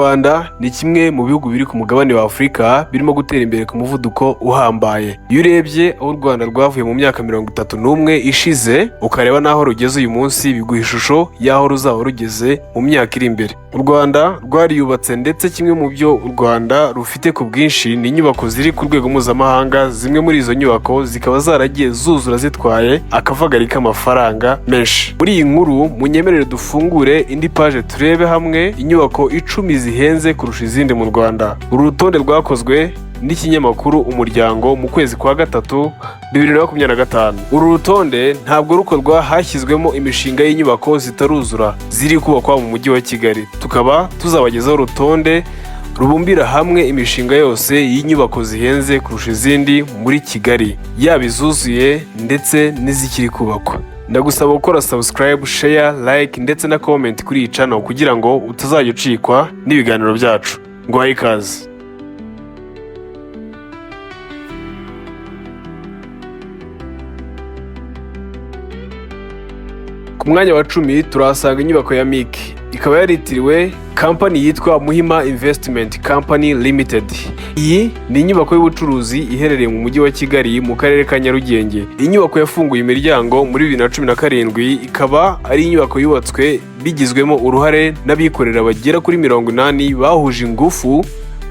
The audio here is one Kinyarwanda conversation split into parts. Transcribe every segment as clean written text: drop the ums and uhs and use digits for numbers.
Rwanda ni kimwe mu bihugu biri ku mugabane wa Afurika birimo gutera imbere ku muvuduko uhambaye. Iyo urebye aho u Rwanda rwavuye mu myaka 31 ishize, ukareba n'aho rugeze uyu munsi, biguha ishusho y'aho ruzaba rugeze mu myaka iri imbere. U Rwanda rwariyubatse, ndetse kimwe mu byo u Rwanda rufite ku bwinshi ni inyubako ziri ku rwego mpuzamahanga. Zimwe muri izo nyubako zikaba zaragiye zuzura zitwaye akavagari k'amafaranga menshi. Muri iyi nkuru, munyemerere dufungure indi page, turebe hamwe inyubako 10 zihenze kurusha izindi mu Rwanda. Uru rutonde rwakozwe n'ikinyamakuru Umuryango mu kwezi kwa gatatu 2025. Uru rutonde ntabwo rukorwa hashyizwemo imishinga y'inyubako zitaruzura ziri kubakwa mu mujyi wa Kigali. Tukaba tuzabagezaho urutonde rubumbira hamwe imishinga yose y'inyubako zihenze kurusha izindi muri Kigali, yaba izuzuye ndetse n'izikiri kubakwa. Ndagusaba gukora subscribe, share, like ndetse na comment kuri iyi channel kugira ngo utazajya ucikwa n'ibiganiro byacu. Nguhaye ikaze. Ku mwanya wa 10 turahasanga inyubako ya MIC, ikaba yaritiriwe kampani yitwa Muhima Investment Company Limited. Iyi ni inyubako y'ubucuruzi iherereye mu mujyi wa Kigali, mu karere ka Nyarugenge. Iyi nyubako yafunguye imiryango muri 2017, ikaba ari inyubako yubatswe bigizwemo uruhare n'abikorera bagera kuri 80 bahuje ingufu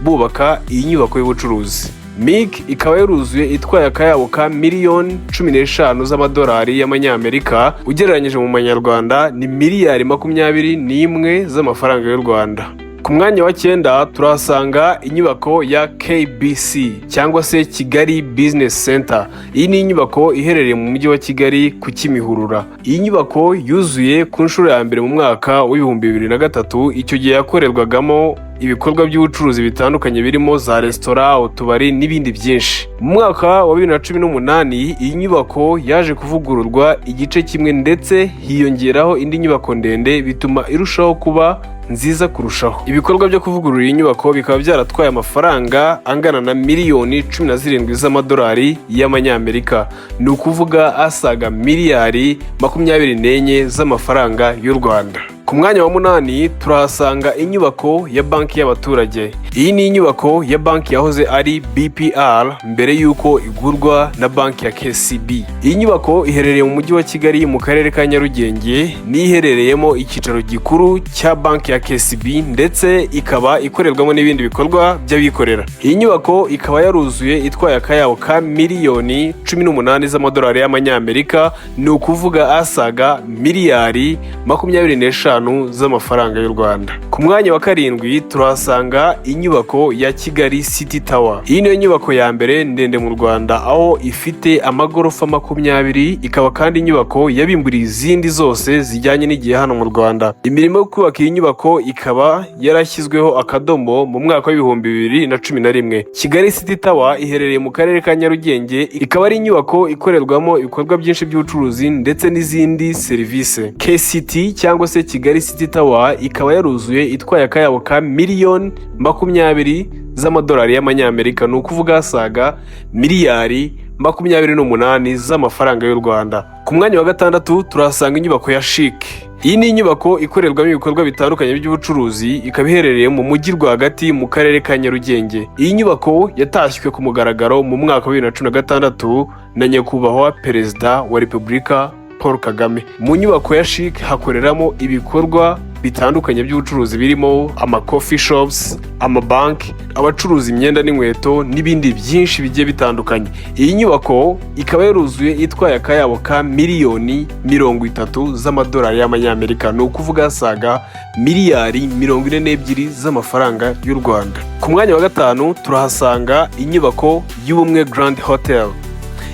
bubaka iyi nyubako y'ubucuruzi. MIC ikaba yaruzuye itwaye akayabo ka miliyoni 15 z'amadolari y'amanyamerika, ugereranyije mu manyarwanda ni miliyari 21 z'amafaranga y'u Rwanda. Ku mwanya wa 9 turahasanga inyubako ya KBC cyangwa se Kigali Business Center. Iyi ni inyubako iherereye mu mujyi wa Kigali ku Kimihurura. Iyi nyubako yuzuye ku nshuro ya mbere mu mwaka wa 2003. Icyo gihe yakorerwagamo ibikorwa by'ubucuruzi bitandukanye birimo za resitora, utubari n'ibindi byinshi. Mu mwaka wa 2018 iyi nyubako yaje kuvugururwa igice kimwe, ndetse hiyongeraho indi nyubako ndende, bituma irushaho kuba nziza kurushaho. Ibikorwa byo kuvugurura iyi nyubako bikaba byaratwaye amafaranga angana na miliyoni 17 z'amadolari y'amanyamerika, ni ukuvuga asaga miliyari 24 z'amafaranga y'u Rwanda. Ku mwanya wa 8 turahasanga inyubako ya Banki y'Abaturage. Iyi ni inyubako ya banki yahoze ari BPR mbere y'uko igurwa na banki ya KCB. Iyi nyubako iherereye mu mujyi wa Kigali, mu karere ka Nyarugenge, niyo iherereyemo icyicaro gikuru cya banki ya KCB, ndetse ikaba ikorerwamo n'ibindi bikorwa by'abikorera. Iyi nyubako ikaba yaruzuye itwaye akayabo ka miliyoni 18 z'amadolari y'amanyamerika, ni ukuvuga asaga miliyari 25 z'amafaranga y'u Rwanda. Ku mwanya wa 7 turahasanga inyubako ya Kigali City Tower. Iyi niyo nyubako ya mbere ndende mu Rwanda, aho ifite amagorofa 20, ikaba kandi inyubako yabimburiye izindi zose zijyanye n'igihe hano mu Rwanda. Imirimo yo kubaka iyi nyubako ikaba yarashyizweho akadomo mu mwaka wa 2011. Kigali City Tower iherereye mu karere ka Nyarugenge, ikaba ari inyubako ikorerwamo ibikorwa byinshi by'ubucuruzi ndetse n'izindi serivisi. KCT cyangwa se Kigali City Tower ikaba yaruzuye itwaye akayabo ka miliyoni 20 z'amadolari y'amanyamerika, ni ukuvuga asaga miliyari 28 z'amafaranga y'u Rwanda. Ku mwanya wa 6 turahasanga inyubako ya CHIC. Iyi ni inyubako ikorerwamo ibikorwa bitandukanye by'ubucuruzi, ikaba iherereye mu mujyi rwagati mu karere ka Nyarugenge. Iyi nyubako yatashywe ku mugaragaro mu mwaka wa 2016 na Nyakubahwa Perezida wa Repubulika Paul Kagame. Mu nyubako ya CHIC hakoreramo ibikorwa bitandukanye by'ubucuruzi birimo ama coffee shops, amabanki, abacuruza imyenda n'inkweto n'ibindi byinshi bigiye bitandukanye. Iyi nyubako ikaba yaruzuye itwaye akayabo ka miliyoni 30 z'amadolari y'amanyamerika, ni ukuvuga asaga miliyari 42 z'amafaranga y'u Rwanda. Ku mwanya wa 5 turahasanga inyubako y'Ubumwe Grand Hotel.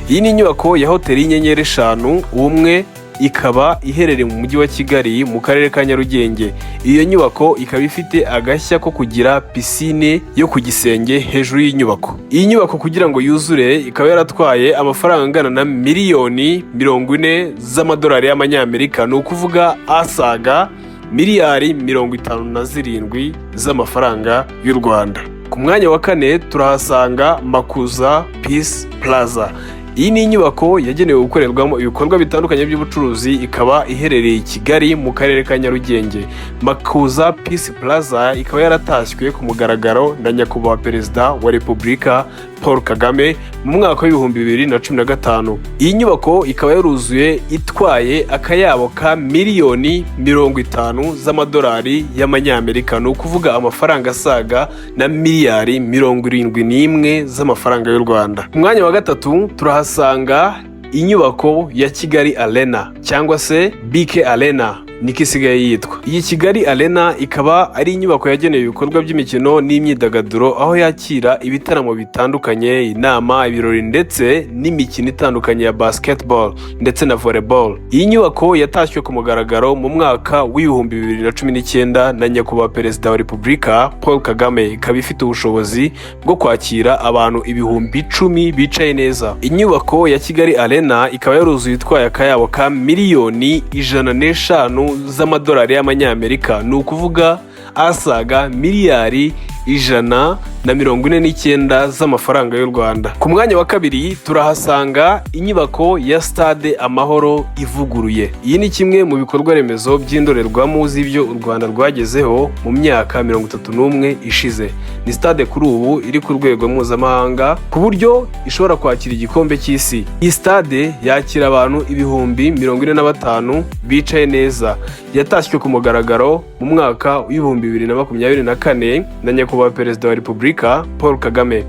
Iyi ni inyubako ya hoteli y'inyenyeri eshanu Ubumwe, ikaba iherereye mu mujyi wa Kigali, mu karere ka Nyarugenge. Iyo nyubako ikaba ifite agashya ko kugira pisine yo ku gisenge hejuru y'inyubako. Iyi nyubako kugira ngo yuzure ikaba yaratwaye amafaranga angana na miliyoni 40 z'amadolari y'amanyamerika, ni ukuvuga asaga miliyari 57 z'amafaranga y'u Rwanda. Ku mwanya wa 4 turahasanga Makuza Peace Plaza. Iyi ni inyubako yagenewe gukorerwamo ibikorwa bitandukanye by'ubucuruzi, ikaba iherereye i Kigali mu karere ka Nyarugenge. Makuza Peace Plaza ikaba yaratashywe ku mugaragaro na Nyakubahwa Perezida wa Repubulika Paul Kagame mu mwaka wa 2015. Iyi nyubako ikaba yaruzuye itwaye akayabo ka miliyoni 50 z'amadolari y'amanyamerika, ni ukuvuga amafaranga asaga na miliyari 71 z'amafaranga y'u Rwanda. Ku mwanya wa gatatu turahasanga inyubako ya Kigali Arena cyangwa se BK Arena, niko isigaye yitwa. Iyi Kigali Arena ikaba ari inyubako yagenewe ibikorwa by'imikino n'imyidagaduro, aho yakira ibitaramo bitandukanye, inama, ibirori ndetse n'imikino itandukanye ya basketball ndetse na volleyball. Iyi nyubako yatashywe ku mugaragaro mu mwaka wa 2019 na Nyakubahwa Perezida wa Repubulika Paul Kagame, ikaba ifite ubushobozi bwo kwakira abantu 10,000 bicaye neza. Inyubako ya Kigali Arena ikaba yaruzuye itwaye akayabo ka miliyoni 105 z'amadolari y'amanyamerika, ni ukuvuga asaga miliyari 149 z'amafaranga y'u Rwanda. Ku mwanya wa kabiri turahasanga inyubako ya Stade Amahoro ivuguruye. Iyi ni kimwe mu bikorwa remezo by'indorerwamo z'ibyo u Rwanda rwagezeho mu myaka 31 ishize. Ni stade kuri ubu iri ku rwego mpuzamahanga ku buryo ishobora kwakira igikombe cy'isi. Iyi stade yakira abantu 45,000 bicaye neza. Yatashywe ku mugaragaro mu mwaka wa 2024 na Nyakubahwa Perezida wa Repubulika Paul Kagame.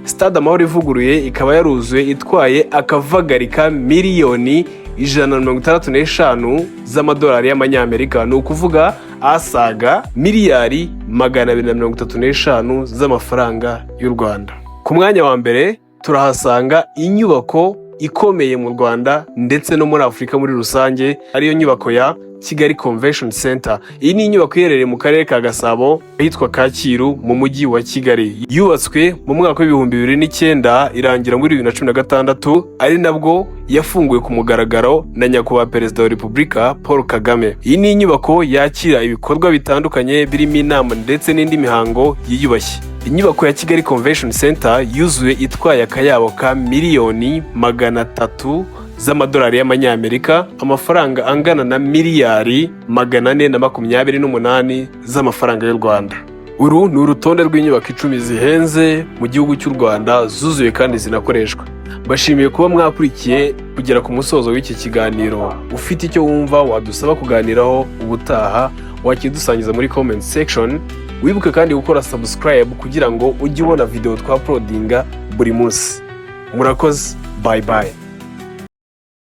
Stade Amahoro ivuguruye ikaba yaruzuye itwaye akavagari ka miliyoni 165 z'amadolari y'amanyamerika, ni ukuvuga asaga miliyari 235 z'amafaranga y'u Rwanda. Ku mwanya wa mbere turahasanga inyubako ikomeye mu Rwanda ndetse no muri Afurika muri rusange, ariyo nyubako ya Kigali Convention Center. Iyi ni inyubako iherereye mu karere ka Gasabo, ahitwa Kacyiru mu mujyi wa Kigali. Yubatswe mu mwaka wa 2009, irangira muri 2016, ari nabwo yafunguwe ku mugaragaro na Nyakubahwa Perezida wa Repubulika Paul Kagame. Iyi ni inyubako yakira ibikorwa bitandukanye birimo inama ndetse n'indi mihango yiyubashye. Inyubako ya Kigali Convention Center yuzuye itwaye akayabo ka miliyoni 300 z'amadolari y'amanyamerika, amafaranga angana na miliyari 428 z'amafaranga y'u Rwanda. Uru ni urutonde rw'inyubako 10 zihenze mu gihugu cy'u Rwanda zuzuye kandi zinakoreshwa. Mbashimiye kuba mwakurikiye kugera ku musozo w'iki kiganiro. Ufite icyo wumva wadusaba kuganiraho ubutaha, wakidusangiza muri comment section. Wibuke kandi gukora subscribe kugira ngo ujye ubona video twa uploadinga buri munsi. Murakoze, bye bye.